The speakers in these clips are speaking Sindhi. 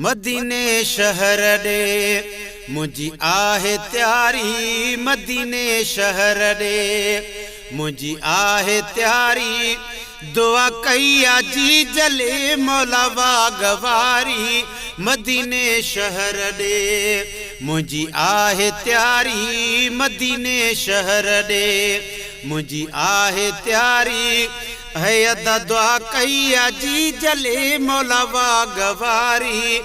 مديني شهر ڏي منهنجي آهي تياري مديني شهر ڏي منهنجي آهي تياري دعا ڪئي آ جي جلي مولا واڳ واري مديني شهر ڏي منهنجي آهي تياري مديني شهر ڏي منهنجي آهي تياري اي ادا دعا ڪئي آ جي جلي مولا واڳ واري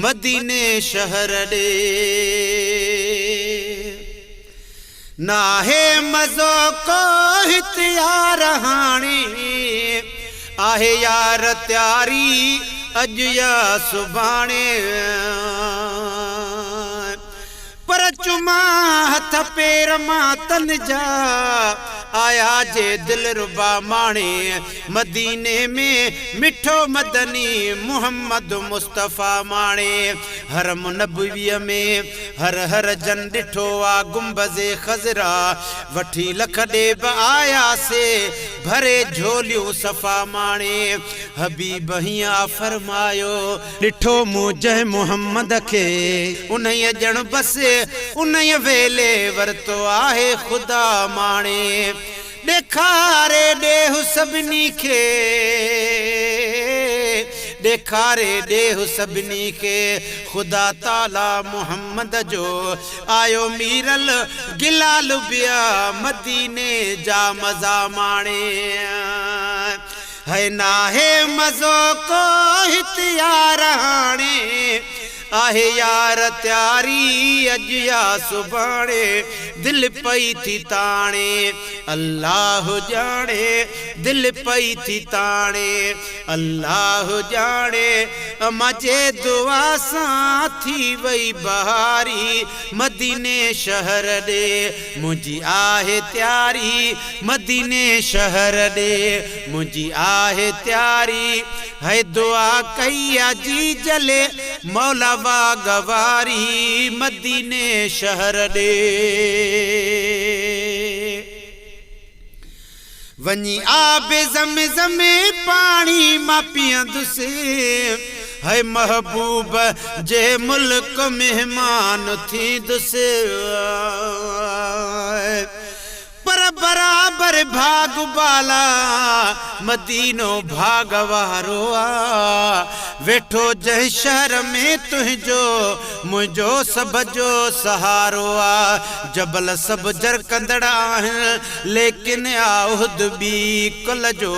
مديني شهر ڏي. ناهي مزو ڪو هت يار هاڻي آهي يار تياري اڄ يا سڀاڻي. پر چمان هٿ پير مان تن جا، آيا جي دلربا ماڻي. مديني ۾ مٺو مدني محمد مصطفيٰ ماڻي. حرم نبويء ۾ هر هر جن ڏٺو آ گنبذ خضرا. وٺي لک ڏيب آيا سي ڀري جهوليون صفا ماڻي. حبيب هيئن آ فرمايو. ڏٺو مون جنهن محمد کي. انهيء ڄڻ بس انهيء ويلي ورتو آهي خدا ماڻي. ڏيکاري ڏيهه سڀني کي. ڏيکاري ڏيهه سڀني کي. خدا تعاليٰ محمد جو. آيو ميرل گلال بيا مديني جا مزا ماڻي. هي ناهي مزو ڪو هت يار هاڻي آهي يار تياري اڄ يا سڀاڻي دل پئي ٿي تاڻي الله ڄاڻي دل پئي ٿي تاڻي الله ڄاڻي امان جي دعا سان ٿي وئي بهاري مديني شهر ڏي منهنجي آهي تياري مديني شهر ڏي منهنجي آهي تياري هي دعا ڪئي آ جي جلي مولا واڳ واري مديني شهر ڏي. وڃي آب زم زم پاڻي مان پيئندس هي محبوب جي ملڪ مهمان ٿيندس پر برابر ڀاڳ بالا مدينو ڀاڳ وارو آ ويٺو جنهن شهر ۾ تنهنجو منهنجو سڀ جو سهارو آ جبل سڀ جرڪندڙ آهن ليڪن آ عهد ٻي ڪل جو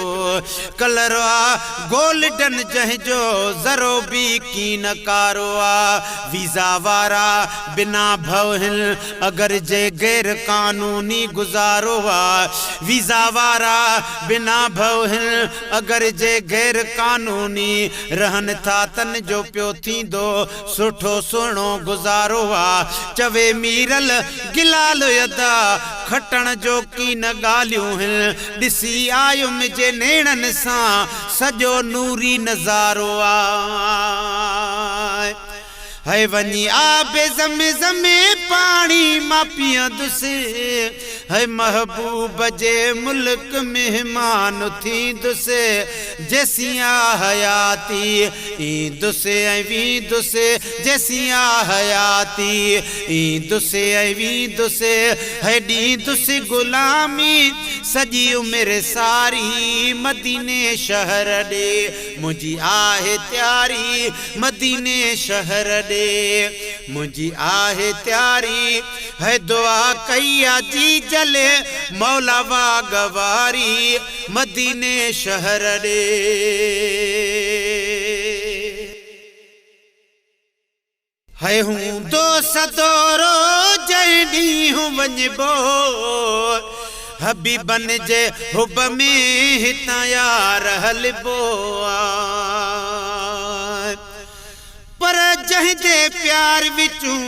ڪلر آ گولڊن جنهن جو ذرو به ڪين ڪارو آ ويزا وارا بنا ڀؤ هن اگر جي غير قانوني گذارو آ ويزا وارا بنا ڀؤ هن اگر جي غير قانوني رهن ٿا تن جو پيو ٿيندو سٺو سهڻو گذارو آ چوي ميرل گلال ادا کٽڻ جو ڪين ڳالهيون هن ڏسي آيم جي نيڻن سان سڄو نوري نظارو آ هي وڃي آب زم زم پاڻي مان پيئندس هي محبوب جي ملڪ مهمان ٿيندس جيسين آ حياتي ايندس ۽ ويندس جيسين آ حياتي ايندس ۽ ويندس هي ڏيندس غلامي سڄي عمر ساري مديني شهر ڏي منهنجي آهي تياري مديني شهر ڏي منهنجي آهي تياري هي دعا ڪئي آ جيجل مولا واڳ واري مديني شهر ڏي. هي هوندو سدورو جنهن ڏينهن وڃبو حبيبن جي حب ۾ هتان يار هلبو آ. پر جنهن جي پيار وچون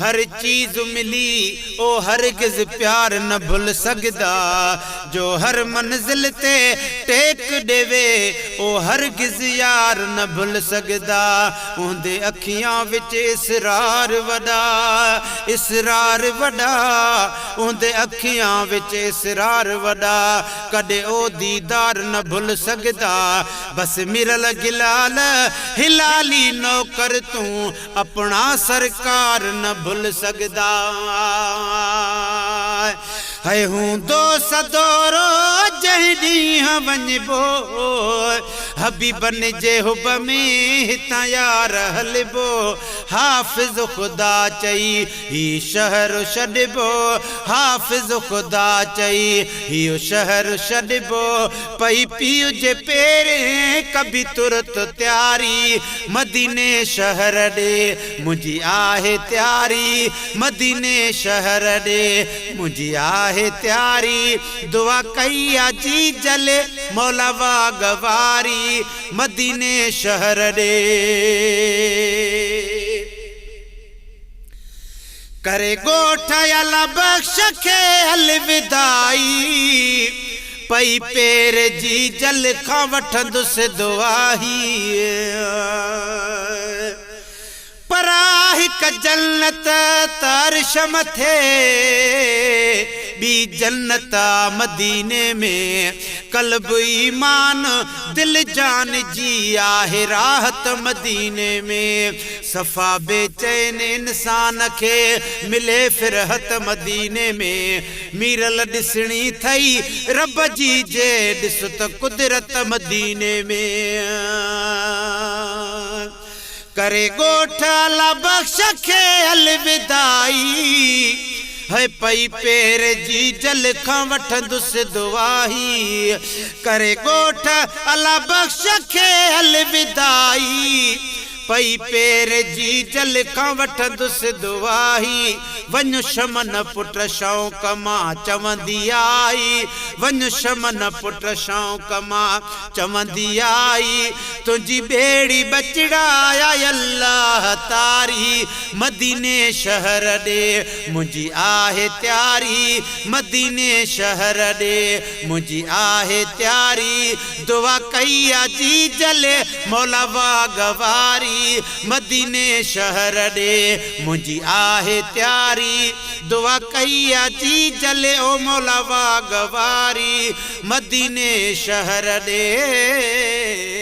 هر چيز ملي او هرگز پيار نه ڀل سگهدا. جو هر منزل تي ٽيڪ ڏيوي او هرگز يار نه ڀل سگهدا. اوندي اکيان وچ اسرار وڏا، اسرار وڏا، اوندي اکيان وچ اسرار وڏا، ڪڏهن او ديدار نه ڀل سگهدا. بس ميرل گلال هلالي نوڪر تون اپڻا سرڪار نه ڀل سگهدا. هي هوندو سدورو جنهن ڏينهن وڃبو، حبيبن جي حب ۾ هتان يار هلبو. حافظ خدا چئي هي شهر ڇڏبو، حافظ خدا چئي هي شهر ڇڏبو. پئي پيء جي پيرين ڪبي ترت تياري، مديني شهر ڏي منهنجي آهي تياري، مديني شهر ڏي منهنجي آهي تياري. دعا ڪئي آ جيجل مولا واڳ واري، مديني شهر ڏي. ڪري ڳوٺ الله بخش کي الوداعي، پئي پير جيجل کان وٺندس دعائي. پر آ هڪ جنت ته عرش مٿي، ٻي جنت آ مديني ۾. قلب ايمان دل جان جي آهي راحت مديني ۾. صفا بيچين انسان کي ملي فرحت مديني ۾. ميرل ڏسڻي ٿئي رب جي جي ڏس ته قدرت مديني ۾. ڪري ڳوٺ الله بخش کي الوداعي، هي پئي پير جيجل کان وٺندس دعائي. ڪري ڳوٺ الله بخش کي الوداعي، پئي پير جيجل کان وٺندس دعائي. وڃ شمن پٽ شوق مان چوندي آئي، وڃ شمن پٽ شوق مان چوندي آئي. تنهنجي ٻيڙي ٻچڙا آئي الله تاري، مديني شهر ڏي منهنجي آهي تياري، مديني شهر ڏي منهنجي آهي تياري. دعا ڪئي آ جيجل مولا واڳ واري، مديني شهر ڏي منهنجي آهي تياري. دعا ڪئي آ جيجل او مولا واڳ واري، مديني شهر ڏي.